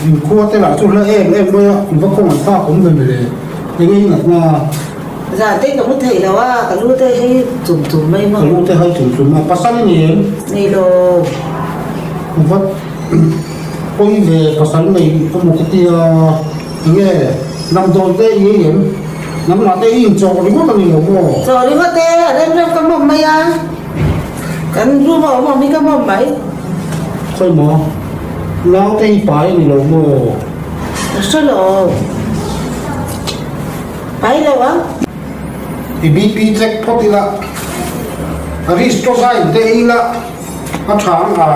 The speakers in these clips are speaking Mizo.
Inkhua te lah chu hla em em mai a, in va kawng an thlak awm ve mawle, eng nge i ngatna? Zan te ka mu theih lo a, ka lu te hei chum chum mai maw? Ka lu te hei chum chum a, pasal i ni em? Nei lo. Va pawi ve pasal nei ka mu ka tia, eng nge damdawi te i ei em? Nangmah te i inchawh ringawt a ni lo maw? Chawh ringawt e, a rem rem ka mawm mai a. Kan room a awm awm hi ka mawm mai. Khawi maw? Naute hi pai a ni lo maw? Ka hre lo. Pai lo ang. I BP check phawt ila, Aristozyme te ei ila a tha ang a,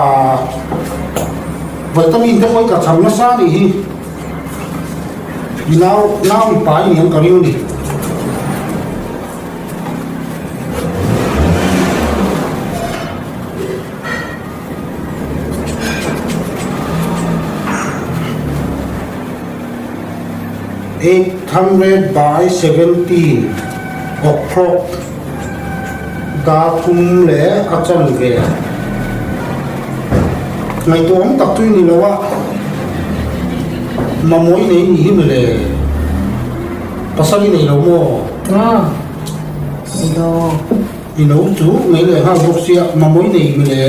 vitamin te pawh i tla cham nasa a nih hi. I nau nau i pai ni ang ka ring a ni. 800 by 17 o'clock dar thum leh a chanve ngaihtuah awm tak chu i ni lo a mamawh i nei ni hi mawle. Pasal i nei lo maw? Aw, nei lo. I lo chu mai leh nghal bawk sia, mamawh i nei mawle.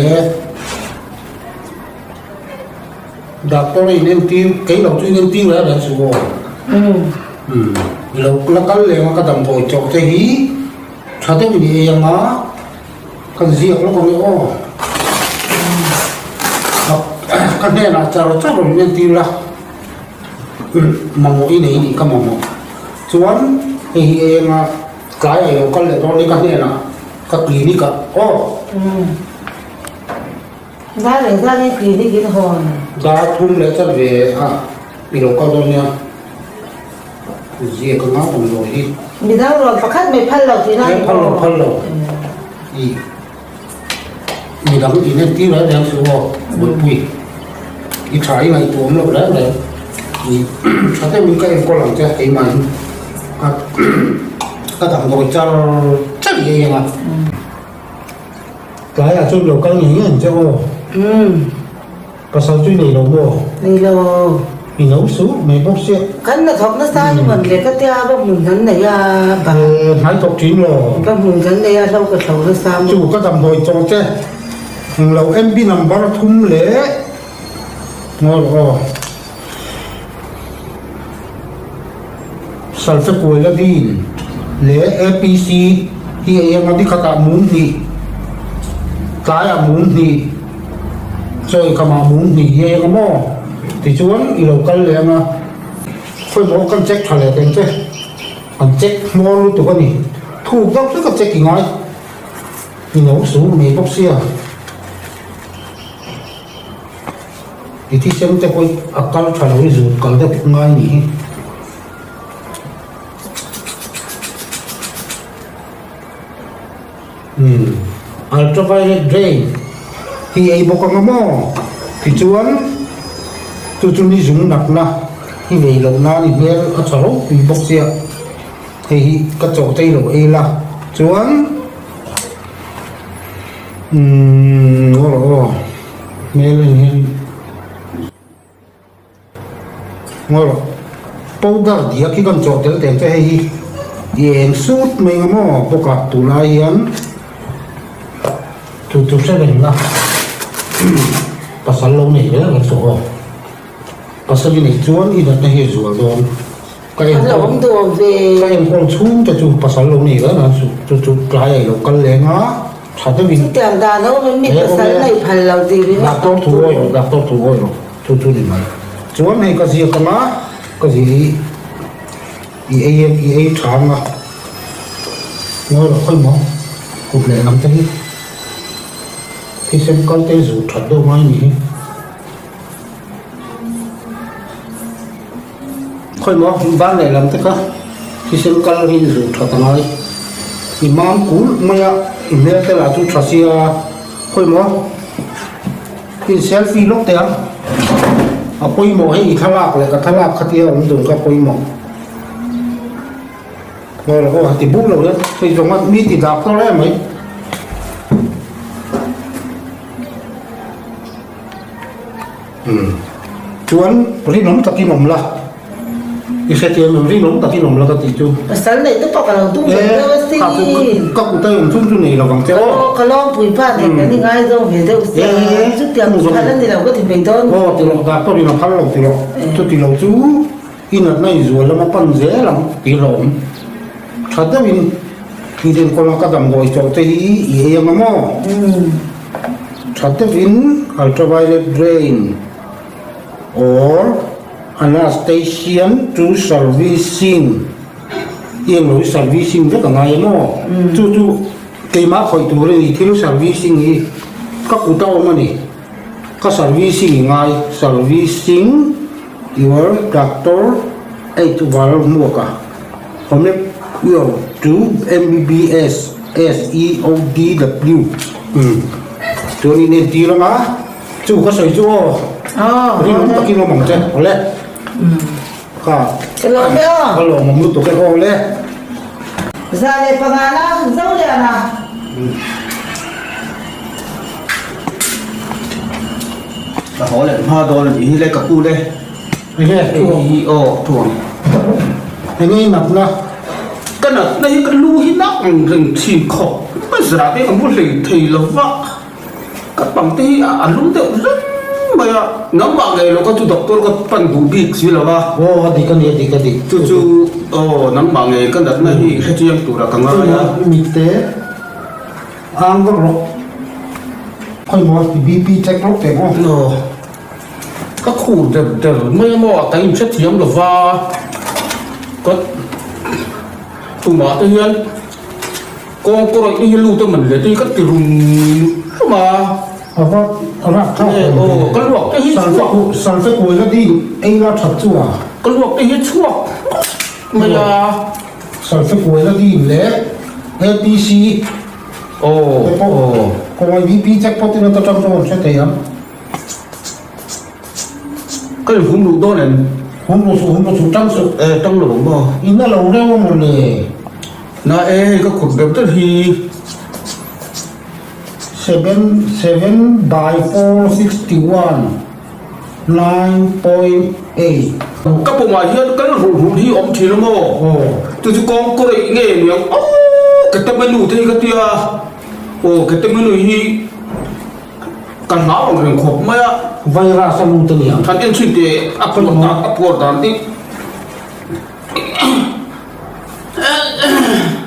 Doctor a in entir, kei lo chu in entir reng reng suh aw. Umm, i lo la kal leng a ka damdawi chawh te hi tha deuhin i ei ang a, kan ziak lawk ang e aw. Ka hnenah char char rawn entir la. Mamawh i nei nih ka mamawh. Chuan hei hi enga tlai a lo kal leh dawn ni ka hnenah ka clinic ah aw. Dar leh zan in clinic in hawn. Dar thum leh chan ve a i lo kal dawn nia. Ziak a ngau awm dawn hi. Midang rawn pakhat mai phal lo tihna ni maw? Phal lo phal lo. I Midang in entir reng reng suh aw, Bawihpui. I tha i ngaihtuah awm loh reng reng. I tha deuhin ka enkawl ang che keimahin ka ka damdawi char char i ei ang a. Tlaiah chuan lo kal ngei ngei ang che aw. Pasal chu i nei lo maw? Nei lo. I lo suh mai bawk sia. Kan la thawk nasa ni mawn le ka tia va hmun kan nei a bang. Hnai thawk thin lo. Va hmun kan nei a hlo ka thlo nasa maw. Chu ka damdawi chaw che eng lo MB number thum leh ngawi rawh aw. Sulfaguanidine leh APC hi ei anga ni khatah mum hnih, tlaiah mum hnih, chawi khamah mum hnih hi ei anga maw? Tichuan i lo kal leh anga khawimaw kan check tha leh teng che, an check hmawr lutuk a ni, thuk deuh hlek a check i ngai, i lo su mai bawk sia. I thisen te pawh a kal tha lo i zut kal deuh ngai ni hi. Umm ultraviolet ray hi ei bawk anga maw tichuan chu chu ni zung natna hi nei loh nan i hmel a tha ropui bawk sia hei hi ka chawh tei lo ei la chuan umm aw aw. Hmel en hian ngawi rawh powder diak hi kan chawh tel teng che hei hi i eng sut mai ang maw bawk a tunlai hian chu chu hre reng la pasal lo nei reng reng suh aw pasal i neih chuan i natna hi a zual dawn ka enkawl ka enkawl chhung te chu pasal lo nei reng reng suh chu chu tlai a i lo kal leng a. Tha deuhin. Chutiang dan a awm em mi pasal nei phal lo tih ringawt. Doctor thu awi rawh, doctor thu awi rawh, chu chu ni mai. Chuan hei ka ziak ang a, ka ziah hi i ei i ei tha ang a, ngawi rawh khawi maw, kut lehlam te hi thisen kal te zut that deuh ngai ni hi. Khawi maw ban lehlam te kha thisen kal hi zut that a ngai. I mam kulh mai a, i hmel te lah chu tha sia. Khawi maw in selfie lawk teh ang. A pawimawh hei i thlalak leh ka thlalak khatia awm dun kha pawimawh. Ngawi rawh aw, ti buk lo hian hei zawng a mi ti dak tawh reng mai. Umm chuan rinawm takin awm la, i hrethiam em rinawm takin awm la ka tih chu. Pasal neih te pawh ka lo tum ve deuh a si. Kha chu ka kut a awm chhung chu nei lovang che aw. Ka lawmpui pa nen kan ingaizawng ve deuh sia, chutiang phal a ni lo ka ti mai dawn. Aw ti rawh, doctor in a phal lo ti rawh, chuti lo chu. I natna i zual lama pan zel ang tih hlawm. Tha deuhin i enkawl a ka damdawi chawh te hi i ei ang a maw? Tha deuhin ultraviolet drain or anastasian to servicing i englo hi servicing vek a ngai a maw? Chu chu keimah khawih tur a ni thil servicing hi ka kut a awm a ni. Ka servicing i ngai servicing. Your doctor eight val hmuak a connect your to MBBS SEODW umm chuan in entir anga chu ka sawi chu aw rinawm takin awm ang che awle ka ka lawmawm lutuk e awle. 105 na Zoliana. Ka haw leh hma dawn a nih hi le ka pu le. Enge Hei hi aw thuang. Enge i natna? Ka natna hi ka lu hi nak ang reng thin khawp mai zirah te ka mu hlei thei lo va, ka pang te hi a lum deuh reng mai a, nangmah ngei lo ka chu doctor ka pan duh bik si lo va. Aw a dik a ni a dik a dik. Chu chu aw nangmah ngei ka natna hi hrechiang tura ka ngai a. Mitte. Ang vak rawh. Khawi maw i BP check rawk teh maw? Aw. Ka khur der der mai a maw ka inhrethiam lo va. Ka tumah te hian kawng kawrawih te hi lut a man le te hi ka ti rum rum a. A va rak thlak awm ve. Aw ka luak te hi chhuak. Salfe kuai la ding ei la that chu a. Ka luak te hi chhuak mai a. Salfe kuai la ding leh APC te pawh kawngah BP check pawh tin a ta tang chuan an hre thei ang. Ka in hum luh dawn em? Hum luh suh, hum luh suh, tang suh. E, tang lo ang maw? In a lo reuh a maw le? Na e, hei ka khut ber ber hi. Seven, seven by 461. 9.8. Ka pumah hian kal rulh rulh hi awm thin a maw? Chu chu kawng kawreih nge niang aw Ketemenu te hi ka tia aw Ketemenu hi ka hlau ang reng khawp mai a. Virus a lut a niang. Kan en chhin teh a puar dan a puar dan te.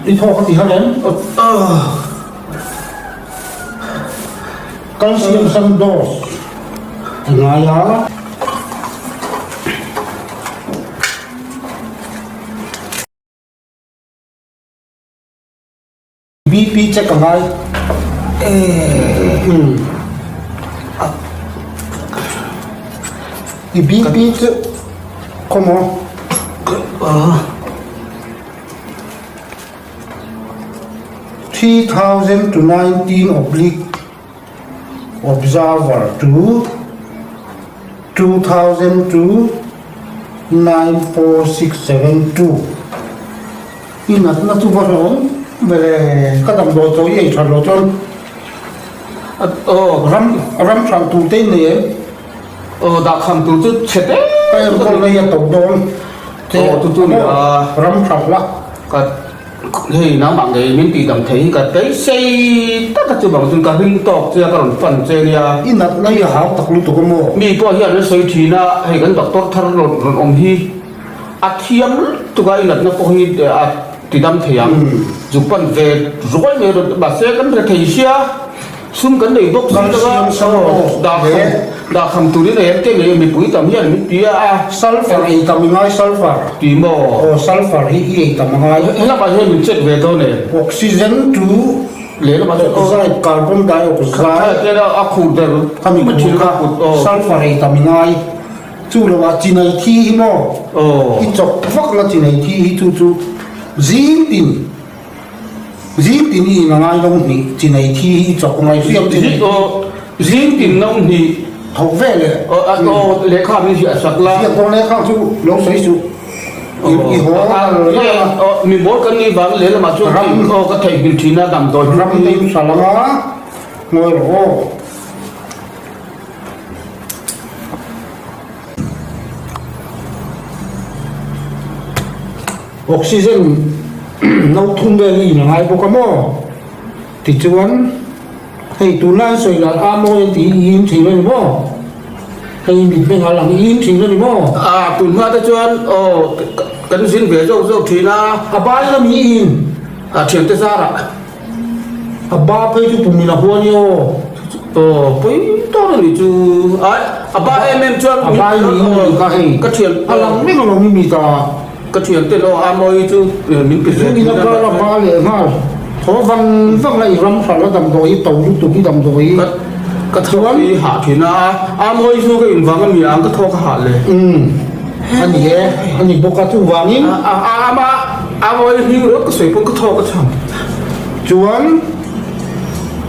I thawk a ti har em? Calcium Sandoz a ngai a. BP check a ngai. I BP chu khaw maw? 3000 to 19 oblique observer to 2000 to 94672 i natna chu va hlawm vele ka damdawi chaw i ei that loh chuan ram ram hralh tur te i nei em? Aw dahkham tur chu chhe te Ka enkawl nei a to dawn che Aw chu chu ni a. Ram hralh la. Ka hei nangmah ngei min tih dam thei hi ka beisei tak a chuvang chuan ka hring tawk che a ka rawn fan che nia. I natna hi a hau tak lutuk a maw? Mi pawh hian an sawi thin a, hei kan doctor thar rawn rawn awm hi a thiam lutuk a i natna pawh hi a ti dam thei ang. Zuk pan ve ruai mai mahse kan hre thei sia. Sum kan nei bawk si lova, dahkham turin ei an te ngei mipui tam hian min ti a. Sulphur ei tam i ngai sulphur. Ti maw? Aw sulphur hi i ei tam a ngai. Helamah hian min check ve dawn e. Oxygen to Lehlamah chuan oxide carbon dioxide. Kha a khur ber. Khami khur kha sulphur ei tam i ngai. Chu lo ah chinai thi hi maw i chawp vak la chinai thi hi chu chu zing tin zing tin i in a ngai no hnih chinai thi hi i chawp ngai hriam chinai thi. Zing tin no hnih. Thawk ve leh. Aw lehkha min ziah sak la. Ziak dawn lehkha chu lo sawi suh. I haw a lo la a. Mi mawl kan nih vang lehlamah chuan aw ka theihnghilh thin a damdawi ram te in hral anga ngawi rawh aw. Oxygen no thum vel hi in a ngai bawk a maw? Tichuan hei tunlai an sawi dan a mawi an tih hi i in thin a ni maw? Hei mitmeng a lang i in thin a ni maw? A tun hma te chuan aw kan zin ve zawk zawk thin a. A bai lam hi i in. A thiante zarah. A ba phei chu pum in a huan i aw. Aw pawi tawk a nih chu. Ai a ba em em chuan A bai ni in a nih kha hei. Ka thian A lang vek alawm i mi ta. Ka thian te lo a mawi chu min pe zel thin a. Zun ina ba leh nghal. Thaw vang vang a i ram hral a damdawi i to lutuk i damdawi. Ka thawk hi hah thin a, a mawi chu ka invang a mi ang ka thawk a hah le. Umm a ni e, a ni bawk a chuvangin. A ama a mawi hming rawt ka sawi pawn ka thawk a chhang. Chuan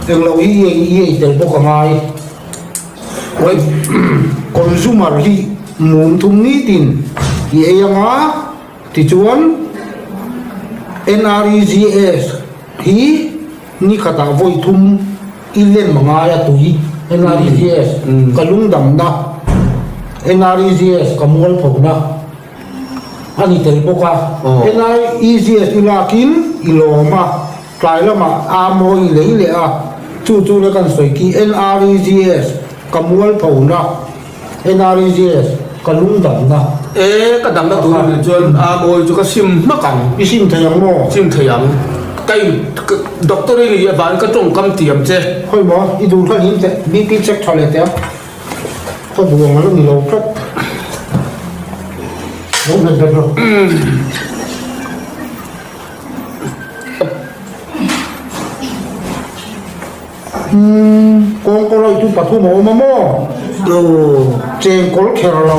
englo hi i ei i ei tel bawk a ngai. Consumer hi mum thum nitin i ei anga tichuan NREGS hi ni khatah vawi thum i lem a ngai a tui NREGS ka lungdamna NREGS ka mualphona a ni tel bawk a NREGS i lakin i lawm a. Tlai lamah aa mawi lei leh a, chu chu le kan sawi khi NREGS ka mualphona, NREGS ka lungdamna. E, ka damna tur a nih chuan aa mawi chu ka sim hmak ang. I sim thei ang maw? Sim thei ang. Ka in, doctor i nih avangin ka tawngkam tiam che. Khawi maw, i duh hlan in teh, BP check tha leh teh a, ka duh ang a la ni lo tlat. Lo nghet bet rawh. Kawngkawlawih chu pathum a awm a maw? Chengkawl kher lo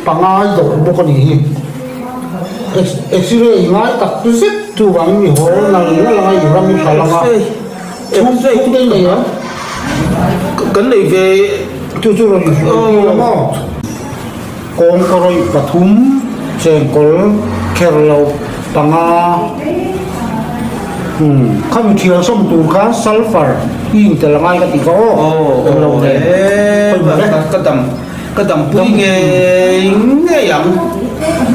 pangai dawrh bawk a nih hi. X-ray ngai tak zet chuvangin mi haw nal nal anga i ram i hral anga chhung chhung te i nei ang. Kan nei ve. Chu chu rawn inhrilh a maw? Kawngkawrawih pathum, chengkawl, kher lo panga umm khami thial sawm tur khan sulphur i intel a ngai ka ti kha aw eng lo nen pawimawh e. Ka dam ka dam pui ngei ngei ang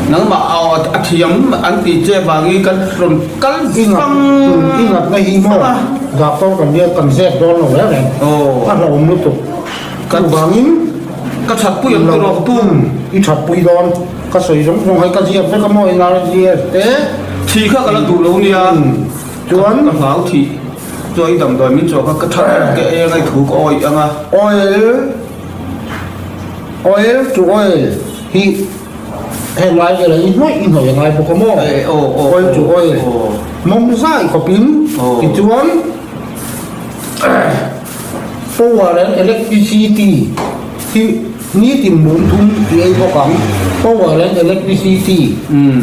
nangmah a thiam an tih che vangin kan rawn kal vang i ngatna hi maw doctor kan biak kan zep dawn lo reng reng a hlauhawm lutuk chuvangin Ka thatpui ang tiraw ka pu? I thatpui dawn. Ka sawi zawng zawng hei ka ziak vek a maw NRGS te. Thih kha ka la duh lo nia. Chuan? Ka hlau thih. Chuan i damdawi min chawk a ka that ka ei anga i thu ka awih anga. Oil Oil to oil hi heng lai velah i hnawih i hnawih a ngai bawk a maw? Oil to oil mawm zai khawpin tichuan Power and electricity hi nitin mum thum i ei bawk ang. Power and electricity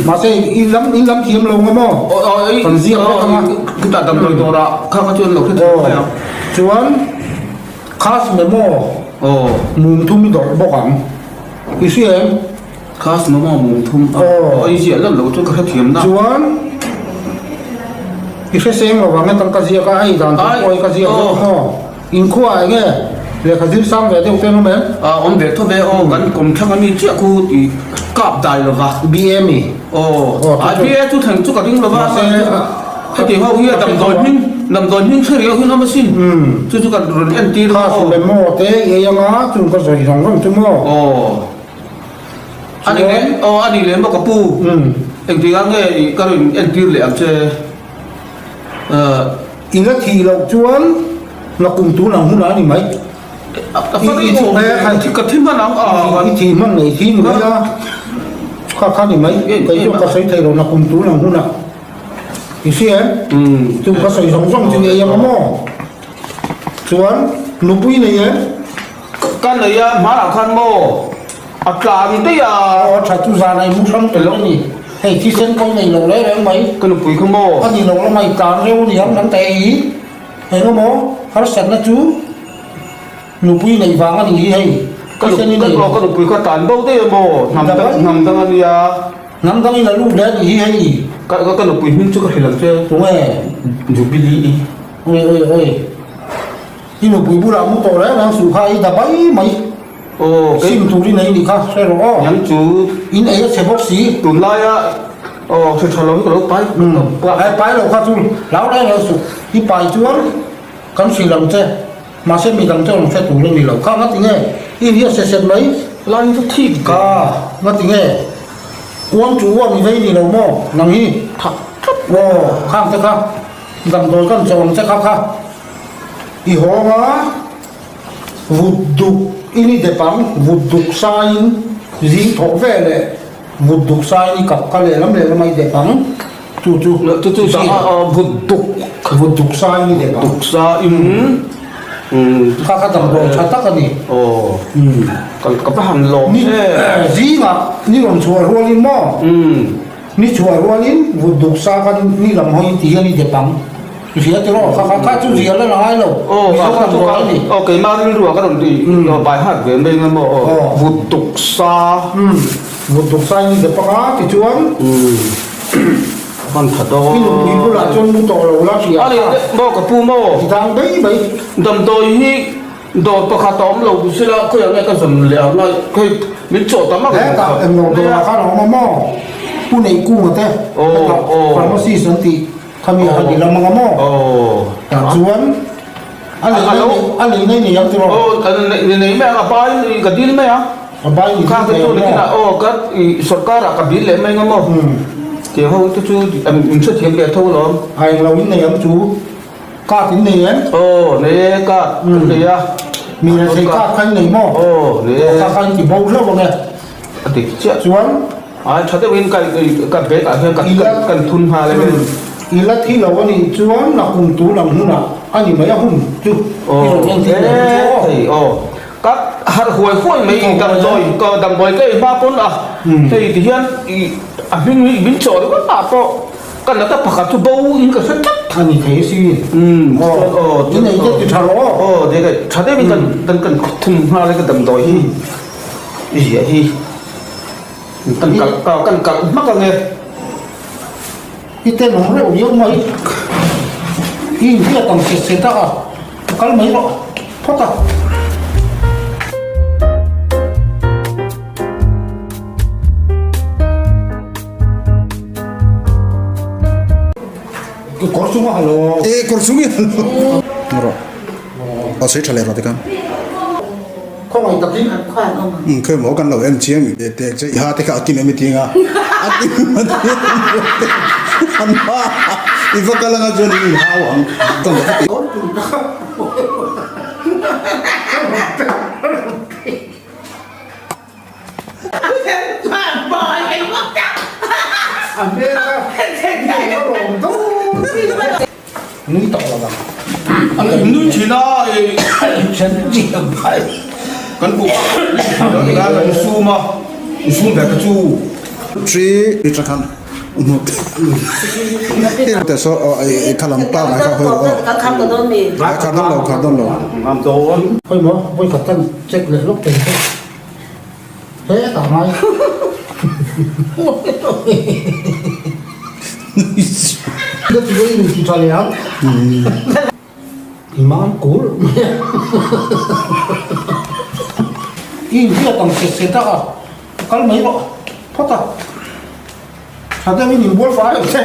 mahse i lam i lam thiam lo nga maw? Kan ziak vek ang a. Khitah damdawi dawrah kha kha chuan lo hre thei mai ang. Chuan khas memo mum thum i dawrh bawk ang. I hria em? Khas memo mum thum a i ziah lan loh chu ka hrethiam na. Chuan i hre seng lo vang e tangka ziak a ei dan tur pawh hi ka ziak vek maw? Inkhua eng nge lehkha zir sang ve deuh te an awm em? A awm ve tho ve aw kan kawm thlang ami chiah khu tih kap dai lo va. BA mi? Aw a BA chu thleng chu ka ring lo va heti ho hi a damdawi hming damdawi hming hre riau hi an awm asin chu chu ka rawn entir aw. Kha memo te i ei anga chung ka sawi zawng zawng chu maw? Aw. A ni leh aw a ni leh maw ka pu engtik ah nge i ka rawn entir leh ang che I la thih loh chuan la kum tun ang hunah a ni mai. Ka thi hman ang a. I thih hman ngei thi ni mai a kha kha ni mai kei chu ka sawi thei lo na kum tun ang hunah i hria em chu ka sawi zawng zawng chu ni ei ang a maw chuan nupui nei em Ka nei a hmanah khan maw. A tlan daih a. Aw tha chu zan a i mu hrang tel a ni. Hei thisen kawi nei lo reng reng mai. Ka nupui kha maw? A ni lo lama i tlan reuh a ni ang kan ta ei. Eng emaw harsatna chu nupui neih vang a ni hi hei. Thisen i nei lo. Ka nupui kha tlan bo daih a maw? Hnam dang hnam dang a nia. Hnam dang in a lut leh a ni hi hei. Ka ka nupui hming chu ka hrilh ang che. Tunge? Jubilee-i. Oi oi oi. I nupui bulah mu tawh reng reng suh kha i da mai mai. Aw kei. Sim turin ei nih kha hre rawh aw. Niang chu. In ei a chhe bawk si. Tunlaia aw hre tha lo hi ka lo pai. Ai pai lo kha chu hlau reng reng suh. I pai chuan kan hrilh ang che. Mahse midang te rawn hre tur a ni lo. Kha ngati nge i in hi a se set mai. Lai hi chu thik ve. Ka ngati nge uang chu uang i vei ni lo maw nang hi. Thak tlat. Aw khang te kha damdawi kan chawh ang che kha kha. I hawng a, vut duk in i dep ang, vut duk saiin zing thawh ve leh vut duk saiin i kap kha lehlam lehlam a i dep ang, chu chu Chu chu dah a vut duk. Vut duk saiin i dep ang. Duk saiin Kha kha damdawi tha tak a ni. Aw ka va han lawm em. Zingah ni rawn chhuah rualin maw? Ni chhuah rualin vut duk sa kha ni lam hawi ti hian i dep ang. I hria tiraw? Kha kha kha chu zial a la ngai lo. Mizo kan rual a ni. Aw keimah rilru ah ka rawn ti by heart ve mai nga maw aw vut duk sa. Vut duk sa in i dep ang a tichuan Hman tha dawn. I nupui bulah chuan mu tawh lo la hria kha. Maw ka pu maw. Ti dang mai mai. Damdawi hi Dawr pakhat a awm lo duh sila khawiah nge ka zawn leh ang a, khawi min chawh tam ang Hetah englo dawrah khan a awm a maw? Pu Neihkunga te hetah pharmacist an tih khami a han ilam ang a maw? Tah chuan a lei a lei nei nei ang tiraw? Aw nei mai ang a bai ka dil mai ang. A bai ni dil thei ang maw? Aw ka sorkar ah ka dil leh mai ang a maw? Tiang ho te chu min hrethiam ve tho alawm. A englo in nei ang chu. Card in nei em? Aw, nei e, card kan nei a. Mi rethei card kha in nei maw? Aw, nei e. Kha kha in ti bo hlauh ang e. A dik chiah. Chuan? Ai, tha deuhin ka ka bag ah hian kan thun nghal em. I la thi lo a nih chuan a kum tur ang hunah a ni mai a hun chu i rawn en thei lo chu aw. Thei aw. Ka harh huai huai mai damdawi ka damdawi ka ei hma pawn a hei ti hian i a hming hi min chawh ringawt ah pawh Ka nata pakhat chu bo in ka hre tlat. A ni thei si. Umm chuan aw I nei te ti tha rawh aw. Aw dek e tha deuhin kan kan kan thum nghal e ka damdawi hi i ziah hi kan kalh ka kan kalh hmak ang e. I tenawm reuh viau mai. I inhriat ang set set a kal mai rawh phawt a. Kawr chung a ha lo. E kawr chung i ha lo. Rawh. A sawi tha leh rawh tikhan. Khawngaih takin. Um khawi maw kan lo en chiang i te che i ha te kha a kim em i tinga. A kim a ti an ha i va kal anga chuan i hau ang. Kan lo ti. Nui tawh lo ang. Nui thin a kan bu kan sum a sum ve ka chu. Tree i tha khan te so kha lam pa ngai kha hoi ro kha don lo kha don lo. Hoi maw voi khat kan check leh lawk thei che hetah ngai ka ti leh in ti tha leh ang i mam kur mai a i inhriat ang set set a kal mai rawh phawt a tha deuhin inbual fai ang che.